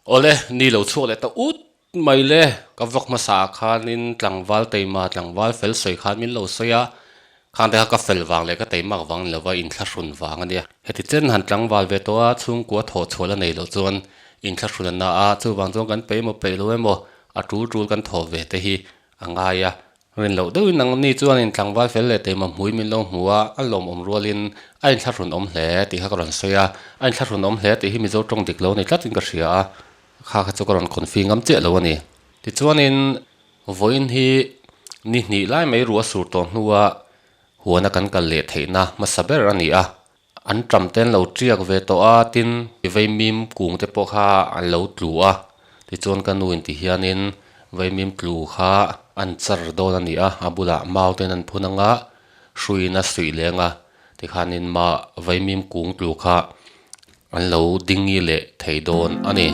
Awle, ni lo chhuak leh ta ut mai le, ka vlog hmasa ah khanin tlangval teima tlangval fel sawi khan min lo sawi a, khangte kha ka fel vang leh ka teimak vang ni lova inthlahrun vang a nia. Heti chen han tlangval ve tawh a, chhungkua thawh chhuah la nei loh chuan inthlahrun a na a, chuvang chuan kan peih emaw peih lo emaw a tul tul kan thawh ve te hi a ngai a, Rin loh deuhin ang ni chuan in tlangval fel leh teima hmui min lo hmu a, a lawmawm rualin a inthlahrun awm hle tih kha ka rawn sawi a, a inthlahrun awm hle tih hi Mizo tawng dik lo ni tlatin ka hria a, kha kha chu ka rawn confi ngam chiah lo a ni. Tichuanin vawiin hi ni hnih lai mai ruah sur tawh hnua huana kan kal leh theihna hmasa ber a ni a, an ṭam te an lo ṭiak ve tawh a, tin vaimim kung te pawh kha an lo tlu a, tichuan ka nu in ti hianin vaimim tlu kha an char dawn a ni a, a bulah mau ten an phun anga hruiin a suih leng a, tikhanin ma vaimim kung tlu kha an lo dingi leh thei dawn a ni.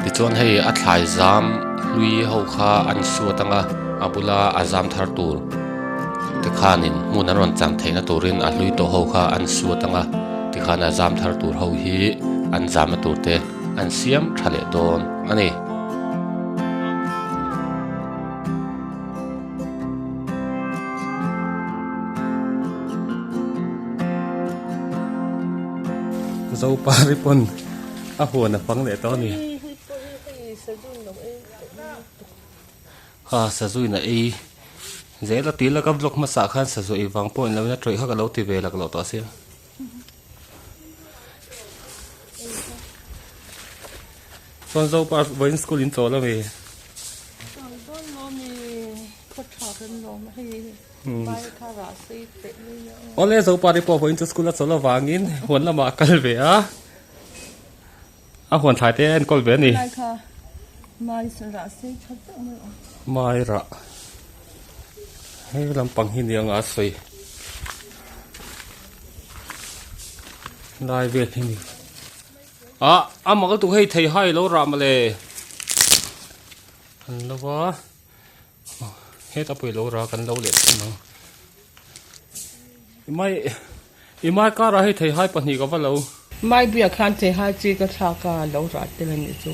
Tichuan hei a thlai zam hlui ho kha an suat ang a, a bula a zam thar tur te khanin hmun an rawn chan theihna turin a hlui tawh ho kha an suat ang a, tikhan a zam thar tur ho hi an zamna tur te an siam tha leh dawn a ni. Zopari pawn a huan a fang leh tawh a ni. Ha sazuin a ei zel a tila ka vlog hmasa khan sazu ei vang pawh in lo in a tawih kha ka lo ti ve lak loh tawh sia. Chuan Zopa vawiin school in chawl ami? Chawl dawn lo mi khaw tha kan lawm a hei vai kha rah sei teh mai a. Awle Zopa te pawh vawiin chu school a chawl avangin huan lamah a kal ve a, a huan thlai te a enkawl ve a ni. Lai kha mai rah sei tha deuh mai awm. Mai rah hei lampang hi nia nga sawi. Lai vel hi ni. Ah a mak lutuk hei thei hai lo rah mawle. An lo va heta pawh i lo rah kan lo leh thin ang. I mai i mai karah hei thei hai pahnih ka va lo. Mai biak khan thei hai chi ka thlak a lo rah tel a nih chu.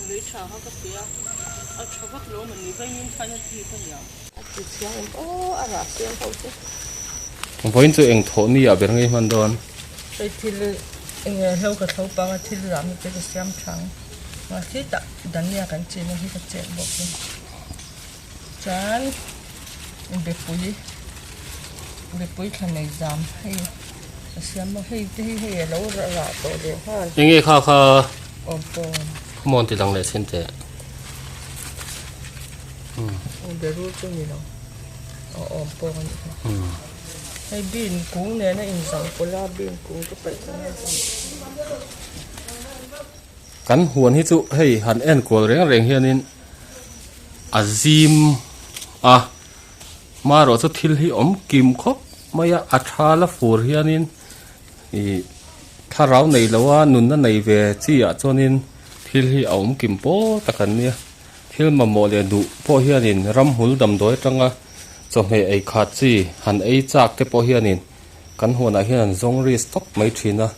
Lei tha kha ka pe a, a tha vak lo mawni vainin khan a ti ka niang. A ti chiang em aw a rah siam ho chu. Vawiin chu eng thawh ni ah ber ngei hman dawn. Hei thil eng nge hlo ka thlo pang a thil rah na te ka siam thang. Mahse tah dania kan chin a hi ka chet bawk a. Chuan bepui bepui thla nei zam hei a siam a hei te hi hei a lo rah tawh leh nghal. Eng nge kha kha Awm pawn. Khawmawn ti lang leh chhin teh. Awm berul chu ni lo. Aw awm pawng a nih kha. Hei bean kung nen a inzam pawlh a bean kung chu paih chang a zam. Kan huan hi chu hei han enkual reng reng hianin a zim a, marawh chu thil hi awm kim khawp mai a, a tha la fur hianin ih thlarau nei lo a nunna nei ve chi ah chuanin thil hi a awm kim pawl tak an nia, thil mamawh leh duh pawh hianin ramhmul damdawi atanga chawhmeh ei khat chi han ei chak te pawh hianin kan huanah hian an zawng risk tawp mai thin a.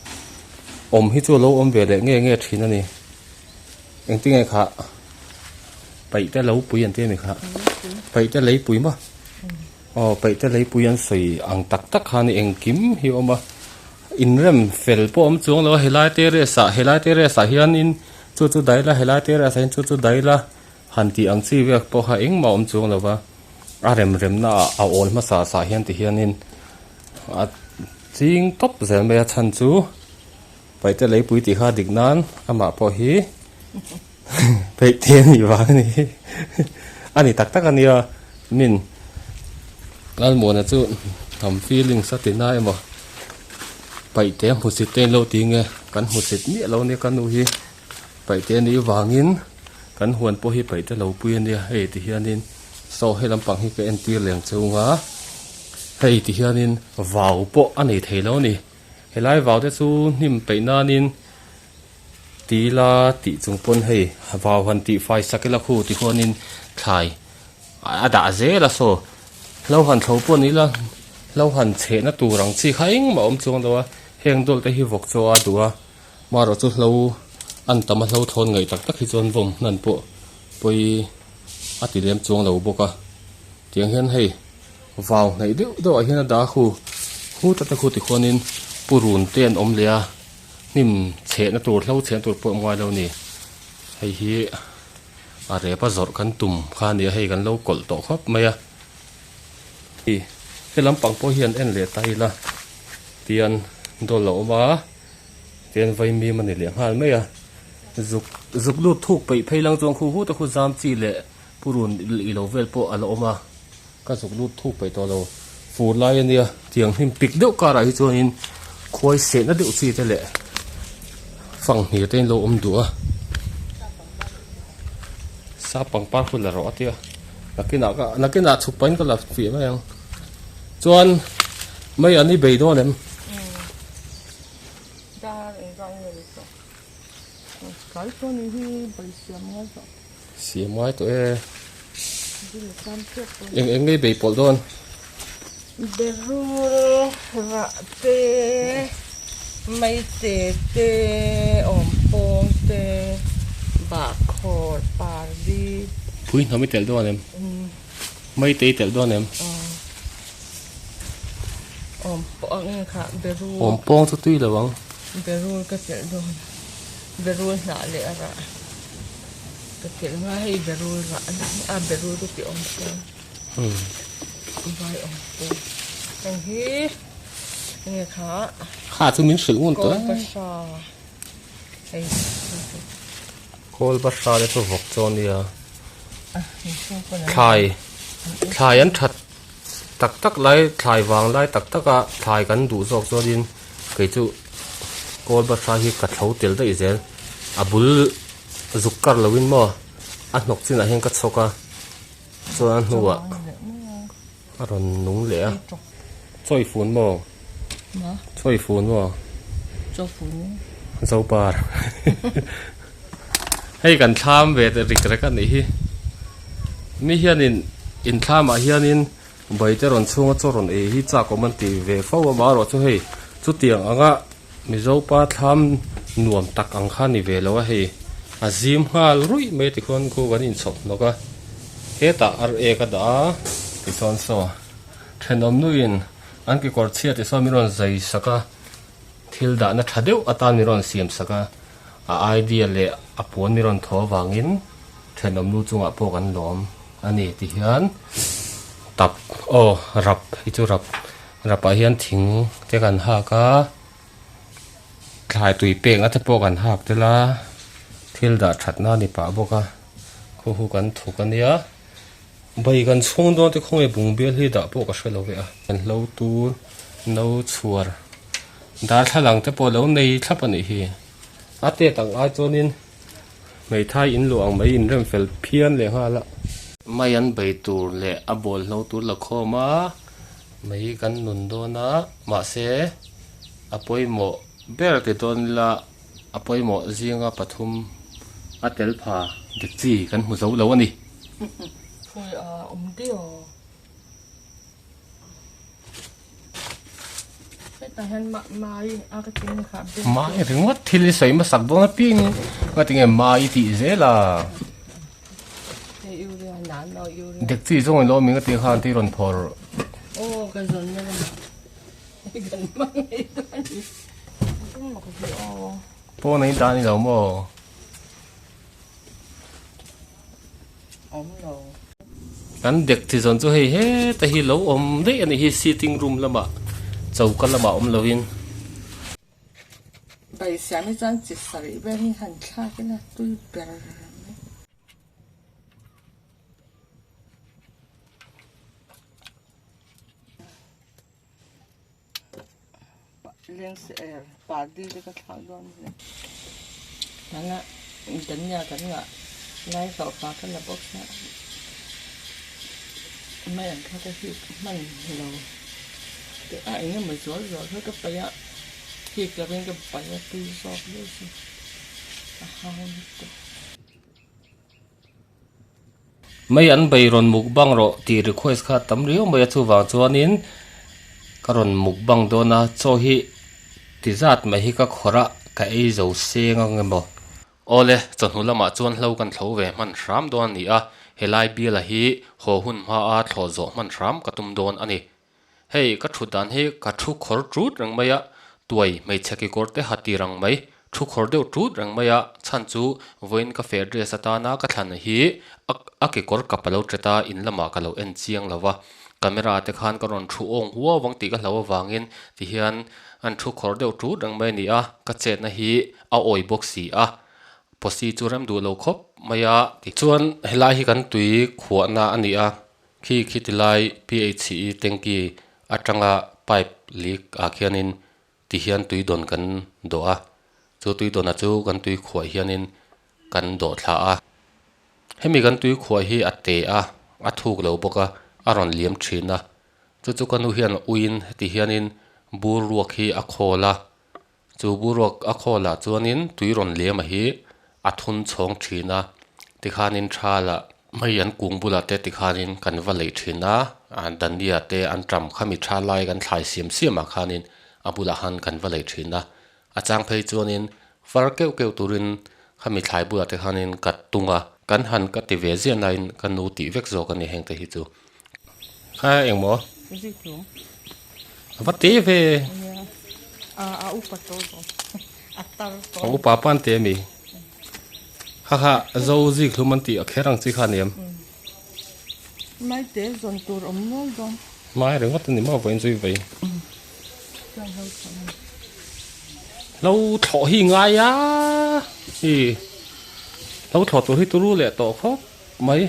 Awm hi chu a lo awm ve leh nge nge thin a ni. Engtinge kha paihte lo pui an ti a mi kha. Paihte leipui maw? Aw paihte leipui an sawi ang tak tak khan engkim hi a awm a. Inrem fel pawh a awm chuang lo a helai terrace ah helai terrace ah hianin chu chu daila helai terrace ah hian chu chu daila han tih ang chi vel pawh kha engmah a awm chuang lo va. A rem remna ah a awl hmasa sa hian ti hianin a ching tawp zel mai a chhan chu paihte leipui tih kha dik nan amah pawh hi paihte a nih vang a ni a ni tak tak a nia min Lalmuana chu hnam feelings a ti na emaw paihte a hmusit te in lo ti nge kan hmusit miah lo nia ka nu hi paihte a nih vangin kan huan pawh hi paihte lo pui a nia hei ti hianin saw he lampang hi ka entir leng chung a. Hei ti hianin vau pawh a nei thei lo a ni. Helai vau te chu hnim peih nanin Ti ila tih chung pawn hei vau han tih fai sak ila khu ti khuanin thlai a dah zel a saw hlo han thlo pawh ni ila hlo han chhehna tur ang chi kha engmah a awm chuang lo a heng dawlh te hi vawk chaw a duh a marawh chu hlo an tam a hlo thawn ngaih tak tak hi chuan vawm hnan pawh pawi a ti lem chuang lo bawk a tiang hian hei vau hnaih deuh deuh ah hian a dah a khu khu ta te khu ti khuanin purun te an awm leh a. Hnim chhehna tur hlo chhehna tur pawh ngai lo ni. Hei hi a rep a zawrh kan tum kha a nia hei kan lo kawlh tawh khawp mai a. Hei he lampang pawh hian en leh ta ila tian dawl a awm a tian vaimim a ni leh nghal mai a. Zuk zuk lut thuk peih phei lang chuan khu hu te khu zam chi leh purun ih lo vel pawh a la awm a. Ka zuk lut thuk peih tawh lo. Fur lai a nia, tiang hnim pik deuh karah hi chuanin khuai sehna deuh chi te leh fanghmir te in lo awm duh a. Sap pangpar khu la rawh a tia, nakinah ka nakinah chhuk pahin ka la fiah mai ang. Chuan mai an i bei dawn em? Dar engzah nge ni tawh? Tlai chuan ni hi bai siam ngai tawh. Siam ngai tawh e. Eng eng ngei bei pawlh dawn? Berul rah te, maite te, awmpawng te, bahkhawr pardi. Pui hnam i telh dawn em? Maite i telh dawn em? Awmpawng nge kha berul. Awmpawng chu tui lo ang. Berul ka telh dawn. Berul hnah leh a rah. Ka telh ngai hei berul rah a ni a berul ka ti awm pawng vai awm pawng heng hi enge kha kha chu min hrilh ngun tawh kawl bahra hei kawl bahra te chu vawk chaw ania thlai thlai an that tak tak lai thlai vang lai tak tak a thlai kan duh zawk chuanin kei chu kawl bahra hi ka thlo tel daih zel a bul zuk kar lo in maw a hnawk chinah hian ka chhawk a chuan a hnuah a rawn nung leh a chawi fun maw chawi fun maw zopar hei kan thlam ve rik rek a nih hi mi hianin in thlamah hianin Baite rawn chhunga chaw rawn ei hi chak awm an ti ve fo a, marawh chu hei chutiang anga Mizopa thlam nuam tak ang kha ni ve lo a hei, a zim nghal ruih mai tikhuan khu kan inchhawp hnawk a, hetah ar ek a dah a tichuan saw thenawm nuin an kekawr chhia tisawn min rawn zai sak a, thil dahna tha deuh atan min rawn siam sak a, a idea leh a puan min rawn thaw avangin thenawm nu chungah pawh kan lawm. A ni ti hian tap aw rap hi chu rap rapah hian thing te kan hak a thlai tui pek na te pawh kan hak tel a thil dah that na a ni pah bawk a khu khu kan thuk a nia bai kan chhung dawn te khawnge bungbel hi dah pawh ka hre lo ve a kan hlo tur no chhuar darthlalang te pawh lo nei thlap a nih hi a tet ang ai chuanin. Hmeithai in luah ang mai in rem fel phian leh nghal a. Mai an bei tur leh a bawl hlo tur la khawm a, mai kan nun dawn a, mahse a pawimawh ber ti dawn ila a pawimawh zinga pathum a tel pha dik chi kan hmu zo lo a ni. Phui a awm diau. Mai ringawt thil i sawi hmasak dawn apiang ngatinge mai i tih zel a Dekchi zawng in lo awm eng atia khan tui rawn phawrh Pawn a in dah a ni lo maw? Kan dek chi zawn chu hei heta hi lo awm daih a nih hi sitting room lamah choka lamah awm lovin. Bai siam hi chuan chi sarih vel hi han thlak ila tui ber mai. Pardi te ka thlak dawn a ni tana dania kan ngah lai hlauh pa ka la bawk sia mai ang kha ka hik hman lo teh a eng emaw zual zual kha ka paih a hik lovin ka paih a tui zawk viau si. A hau lutuk. Mai an bei rawn mukbang rawh tih request kha a tam riau mai a chuvang chuanin ka rawn mukbang dawn a chaw hi ti zat mai hi ka khawrh a ka ei zo seng ang emaw. Awle, chawhnu lamah chuan hlo kan thlo ve hman hram dawn a ni a, helai biala hi haw hun hmaa thlawh zawh hman hram ka tum dawn a ni. Hei, ka thut dan hi ka thu khawr ṭut reng mai a, tuai hmeichhe kekawr te ha tir ang mai, thu khawr deuh ṭut reng mai a, chhan chu vawiin ka feh dress atana ka thlan hi a a kekawr kap a lo ṭet a, in lamah ka lo en chiang lo va, camera te khan ka rawn thu awng huau ang tih ka hlau avangin tihian an thu khawr deuh ṭut reng mai a ni a, ka chetna hi a awi bawk si a, posi chu rem duh lo khawp mai a. Tichuan helai hi kan tui khuahna a ni a, Khi khi ti lai PHE tanky atanga pipe leak ah khianin ti hian tui dawn kan dawh a, chu tui dawn ah chu kan tui khuah hianin kan dawh thla a. Hemi kan tui khuah hi a te a, a thuk lo bawk a, a rawn liam thin a. Chu chu ka nu hian uiin heti hianin bur ruak hi a khawl a, Chu boruak a khawlah chuanin tui rawn lem a hi a thun chhawng thin a, tikhanin thala hmei an kung bulah te tikhanin kan va leih thin a, dania te an ṭam khami tha lai kan thlai siam siam ah khanin a bulah khan kan va leih thin a, a chang phei chuanin far keuh keuh turin khami thlai bulah te khanin ka tung a, kan han ka ti ve ziah nain ka nu tih vek zawk a ni heng te hi chu. Kha engmaw? A va te ve. A upa tawh zawk. A tar tawh. A upa pan te ami. Kha kha zo zik hlum an tih a kher ang chi kha ni em? Mai te zawn tur awm nual dawn. Mai ringawt a ni maw vawiin zui vei. Hlo thlawh hi ngai a. Hi. Hlo thlawh tur hi turu leh tawh khawp mai.